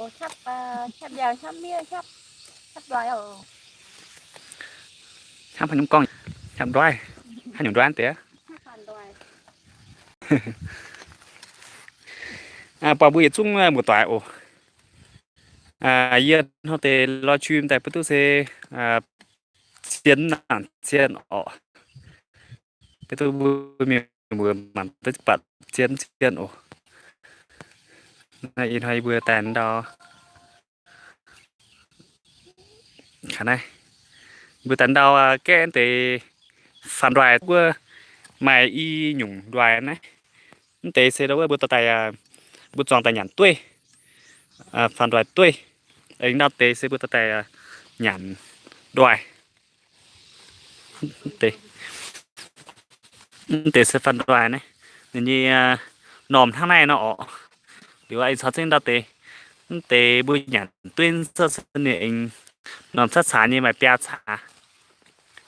Hnamv haaix nyungc gorngv, hnamv ndoiv, hnamv nyungc ndoiv deix. Buatc mbuo yietc zungv muoz-doic oc. Yie hnoi deix live stream daaih bun duqv se zien nangc zien oc. Beiv duqv mbuo mienh mbuo mangc duqv buatc zien zien oc. Naaiv ih hnoi yie mbuo daaih ndau, naaiv mbuo daaih ndau gaeqv deix faan ndoih wuov, maaih i nyungc ndoih naaiv. Mv deix se ndau wuov mbuo dorh daaih, mbuo zuangx daaih nyanc dueiv, faan ndoih dueiv. Aengx ndau deix se mbuo dorh daaih nyanc ndoih. Mv deix se faan ndoih naaiv, ninh nyei normh hnangv naaiv nor orqc. Liuz ih caux zengv ndau deix, mv deix mbuo nyanc dueiv cuotv se ninh aengx normh caaiv caax nyei maaih biaa caax.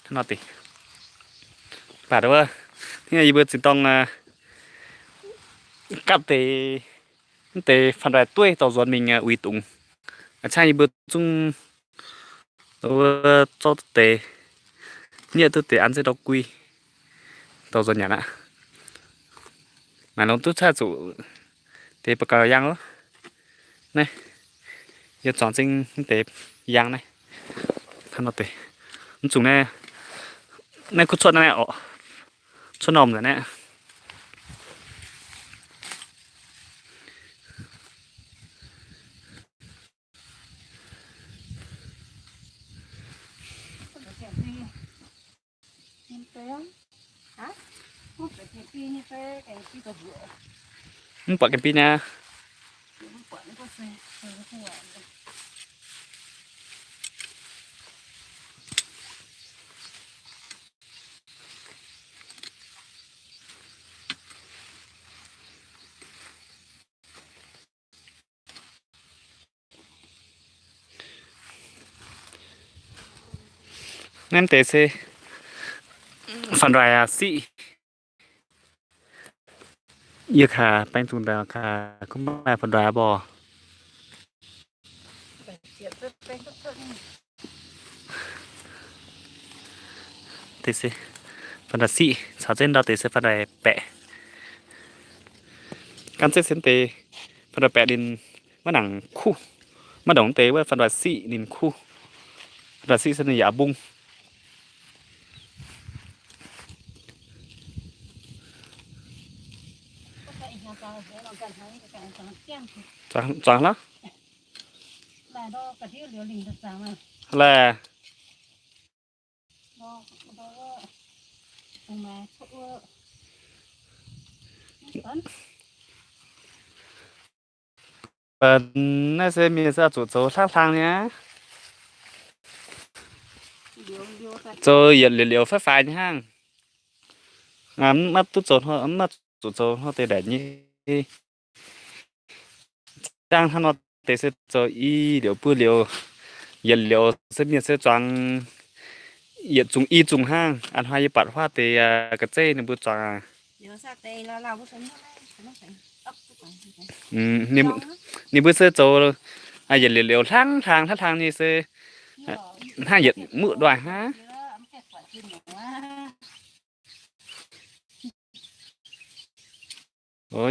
Hnangv nor deix. Baac wuov, yie mbuo zinh dorng gapv deix, mv deix faan ndoih dueiv dorh nzuonx mingh uix dungz. A'ciangv yie mbuo zungv zorqv duqv deix, nieqv duqv deix an zengv ndau gui dorh nzuonx nyanc aqv. Naaiv longc duqv caaiv zuqc deix ba'gaux yangh oc. Naaiv, yie zuangx zengv mv deix yangh naaiv. Hnangv nor deix, mv zungh naaiv, naaiv kuv cuotv naaiv orqc, cuotv normh nzengc naaiv. Mv buatc gaengh biv niaa. Naaiv deix se faan ndoih siqv. Yie kaax baeng zuqc daaih kaax kuv maaih faan ndoih mborqc. Deix se faan ndoih siqv, caux zengv ndau deix se faan ndoih baeqc. Gan zengv se deix faan ndoih baeqc ninh maiv nangc kuv. Maiv ndongc deix wuov faan ndoih siqv ninh kuv. Faan ndoih siqv se ninh yaac mbung. Zuangx lorqc. Laeh. Baac naaiv se mienh se zuqc zoux hlang hlang nyei aqv. Zoux yietc liuz liuz faix faix nyei hnangv. Maiv duqv zoux, maiv zuqc zoux hnangv deix ndaangc nyei. Jangv hnangv nor deix se zoux i liouc buo liouc, yietc liouc se mienh se zuangx yietc zungh i zungh hnangv. A'hnoi yie buatc huaav deix ga'zeiv ninh mbuo zuangx aqv. Ninh mbuo se zoux yietc liouc liouc hlang hlang hlang hlang nyei se hnangv yietc muoqv ndoih hnangv.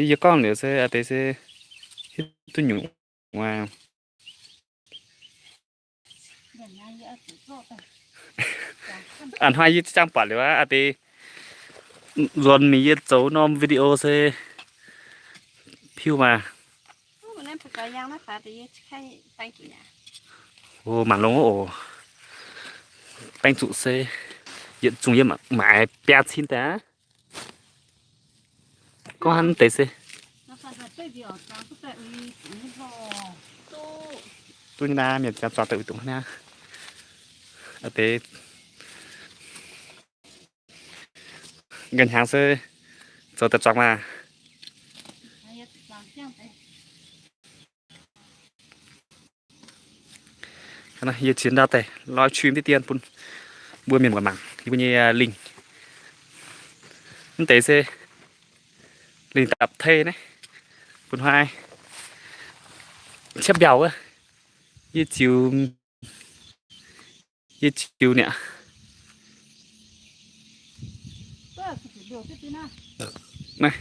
Yie gorngv liuz se a'deix se hiuv duqv nyungc aqv. A'hnoi yie ziouc buatc liuz aqv, a'deix nzuonx mingh yie zoux norm video se piuv maah. O, mangc longx oc. Baeng zuqc se yietc zungh yie maaiz biaa cin daaih. Gorngv hnangv deix se duqv nyei naaiv, mienh ziangh zuangx daaih uix dungz hnangv naaiv. A'deix nqa'hnyangx se zoux daaih zuangx maah. Yie ziex ndau daaih live stream diqv dien bun mbuo mienh muoz mangc yie mbuo nyei lingh. Mv deix se lingh dapc tei naaiv, bun hnoi ciepv mbiauh wuov. Yie ziux, yie ziux niaa. Naaiv,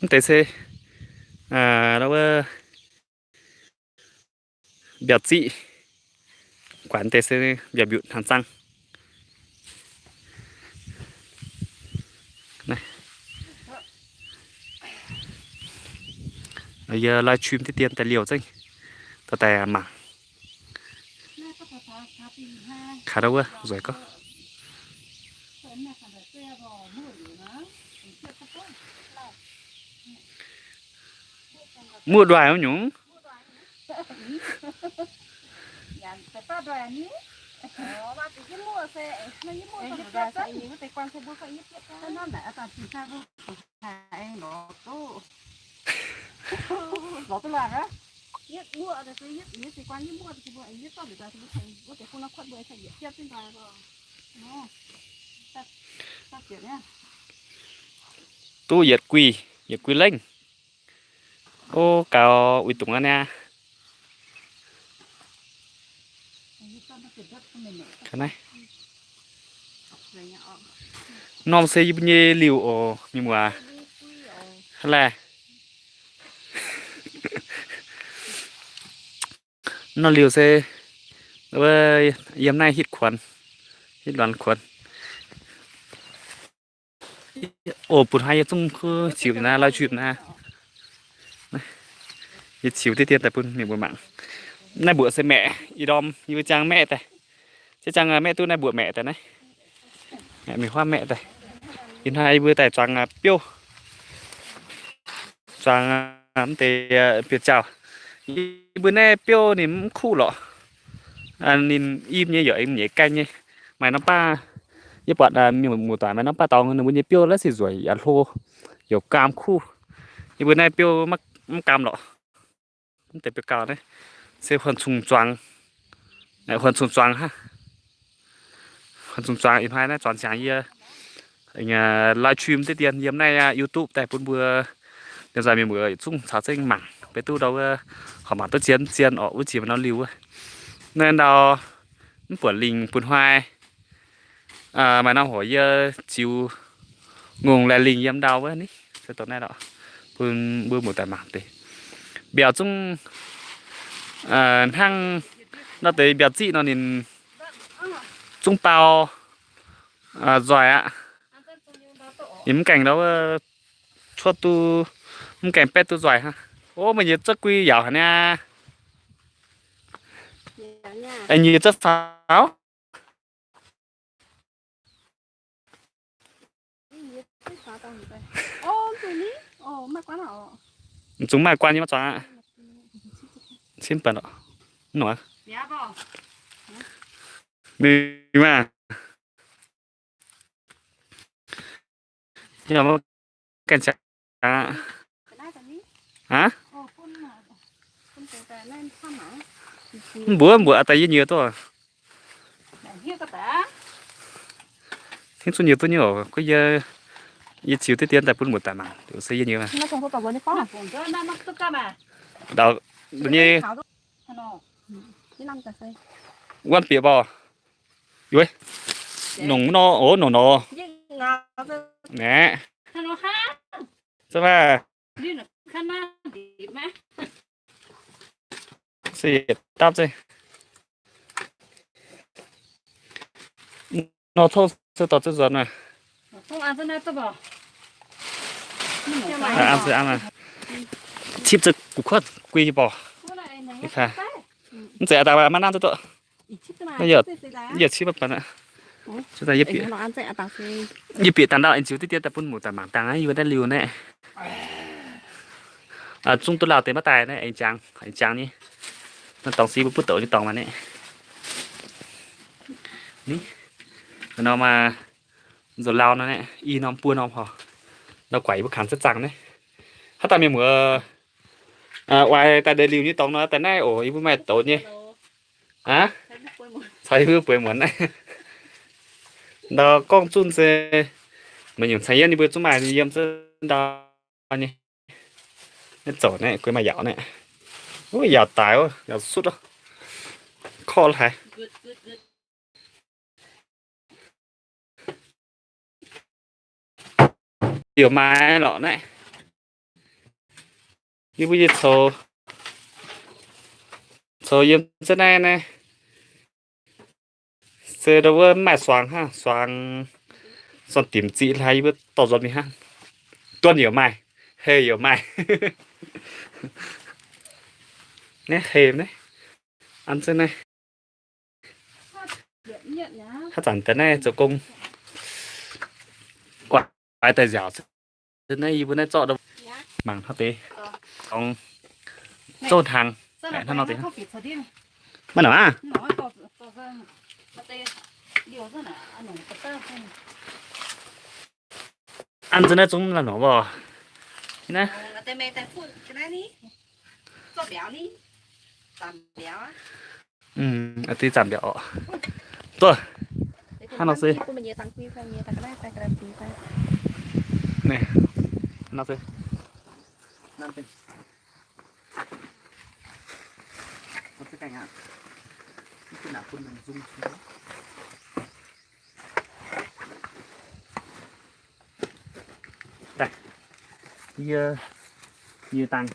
mv deix se, wuov, mbiauh ziqv. Guaix deix se mbiauh mbiutc hnaangx zaang. Yie live stream deix dien daaih liouh zengv, dorh daaih mangc. Kaaix ndau wuov nzueic gorngv. Muoqv nduaih wuov nyungc. Duqv yietc guih, yietc guih lengh. O, gaux uix dungz aqv niaa. Naaiv norm se yie mbuo nyei liuh oc, mienh muoz. Hnangv laeh. Norm liuh se, wuov, yiem naaiv hitv kuonx, hitv luonx kuonx. Oc, bun haaix yie zungv kuv ziux naaiv, live stream naaiv. Yie ziux deix dien daaih bun mienh muoz mangc. Naaiv mbuoqc se maeqc, ih ndorm yie mbuo ziangh maeqc daaih. Ziex ziangh maeqc duqv naaiv mbuoqc maeqc daaih naaiv. Mingh huaav maeqc daaih. Ih hnoi yie mbuo daaih zuangx biouv. Zuangx mv deix biouv-jauv. Yie mbuo naaiv biouv ninh mv kuv lorqc. Ninh i nyei yaac nyeic gaengh nyei. Maaih norm baav, yie buatc mienh muoz-doic maaih norm baav dorngx ninh mbuo nyei biouv laaix sic nzueic yaac hlo, yaac gaam kuv. Yie mbuo naaiv biouv mv gaam lorqc. Mv deix biouv gauh naaiv se huon cungh zuangx, huon cungh zuangx hnangv. Huon cungh zuangx ih hnoi naaiv zuangx ziangx yie live stream deix dien yiem naaiv YouTube daaih bun mbuo liemh nzaaih mienh muoz yietc zungv caux zengv mangc, beiv duqv ndau wuov horpc mangc duqv zien zien orqc, wuov jiex maaih norm liuh wuov. Naaiv ndau mv buatc lingh bun hnoi. Maaih norm hoc yie ziux ngongh laih lingh yiem ndau wuov ni, se dongh naaiv lorqc, bun mbuo muoz-doic mangc deix. Mbiaauc zungv hnangv nor deix mbiaauc ziqv nor ninh zungv dau nzoih aqv. Ninh mv gaengh ndau cuotv duqv, mv gaengh baetv duqv nzoih hnangv. Ov, meih nyei zuov guih yaauc haic niaa. Meih nyei zuov faaux. Zungv maaih guanh nyei maiv zuangx aqv. Cin baac lorqc. Nor. Mingh maah. Ganh qangx aqv. Aav? Mv mbuox, mv mbuox, a'daaih yie nyiex duqv. Hnangv zungv nyiex duqv nyei oc. Gorngv yie, yie ziux deix dien daaih bun muoz-doic mangc, se yie nyiex maah. Ndau, nyei wuonv bieqc mborh. Yoi, nongc nor, o, nongc nor. Naeqv. Zengv maah. Se yietc dapv zengv. Nor tov se dorh zengv nzuonx maah. An se an maah. Tipv zengv gu'kuotv guih nyei borc. Mv zeiz a'dangh maaih naaiv duqv duqv. Yie cipv mv baac aqv. Yie bieqc dangh ndau aengx ziux deix dien daaih bun muoz-doic mangc dangh aqv, yie mbuo naaiv liuh naeqv. Zungv duqv lauh deix maiv daaih naaiv aengx jangx, aengx jangx nyei. Naaiv dorngx se mbuo butv douc nyei dorngx maah naeqv. Ni, nor maah, nzoux lauh nor naeqv, i norm buo norm horpc. Ndau guaix yie mbuo kangx za'zangh naaiv. Haaix dauh mienh muoz oix daaih ndeic liuh nyei dorngx nor daaih naaiv oc, yie mbuo maaih douz nyei. Aav, caux yie mbuo bueix muonz naaiv. Ndau gorngv zunh se meih nyungc caux yie mbuo zungv maaih yiem zunv ndau nyei. Naaiv zoux naaiv guei maaih yaauc naaiv. Wuov yaauc daic wuov, yaauc sutv oc. Korv haic. Youc maaih lorqc naaiv. Yie mbuo yie coux, coux yiem za'naaiv naaiv. Se ndau wuov mv maaih suangx hnangv, suangx, suangx dimc ziqc hlaax yie mbuo dorh nzuonx mingh hnangv. Duon youc maaih, heh youc maaih. Naaiv heh naaiv, an za'naaiv. Haaix zanc deix naaiv zoux gong, oix daaih nziaauc. Naaiv yie mbuo naaiv zorqv mangc hnangv deix, dongh zouv hnaangx hnangv nor deix. Maiv nor aqv. An za'naaiv zungv la'normh oc. Naaiv. Aa, deix zanc mbiaauc oc. Duqv. Hnangv nor se. Hnangv nor se. Daaih, yie, yie dangh.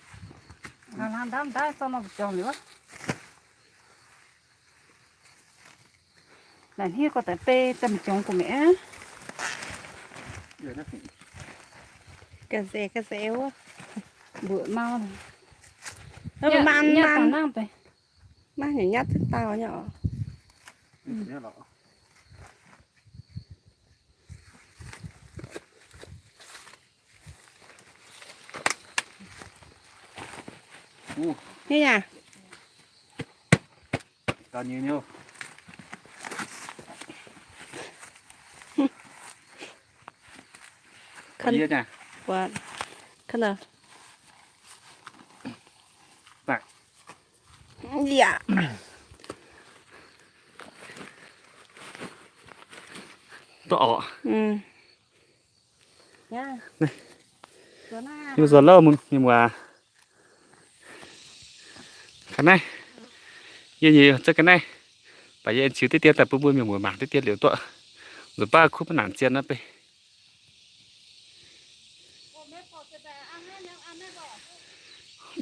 Laengz hniev gorx daaih bei daaih m'jongx gu'mieqv aqv. Ga'nzeic ga'nzeic wuov, mbuoqc mau. Maiv nyatv zungv dauh nyei oc. Nyei yaac. Yaac. Duqv oc. Yie zuov lauh mun mienh muoz. Ga'naaiv, yie nyei za'ga'naaiv, baac yie aengx ziux diqv dien daaih bun mbuo mienh muoz mangc diqv dien liuz duqv. Nzuonx baav kuv maiv nangc zien naaiv bei.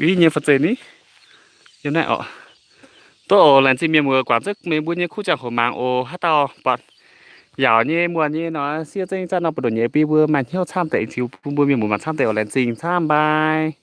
Ih nyei fa'zeix ni, yiem naaiv oc. Duqv oc, laengz zingh mienh muoz guangc zengv meih mbuo nyei kuv ziangh hoc mangc oc. Haaix dauh buatc yaauc nyei muonc nyei nor, siev zengv zanc nor buoz-ndoqv nyei bun mbuo maaih hnyouv camv deix ziux bun mbuo mienh muoz mangc camv deix oc. Laengz zingh camv, bye.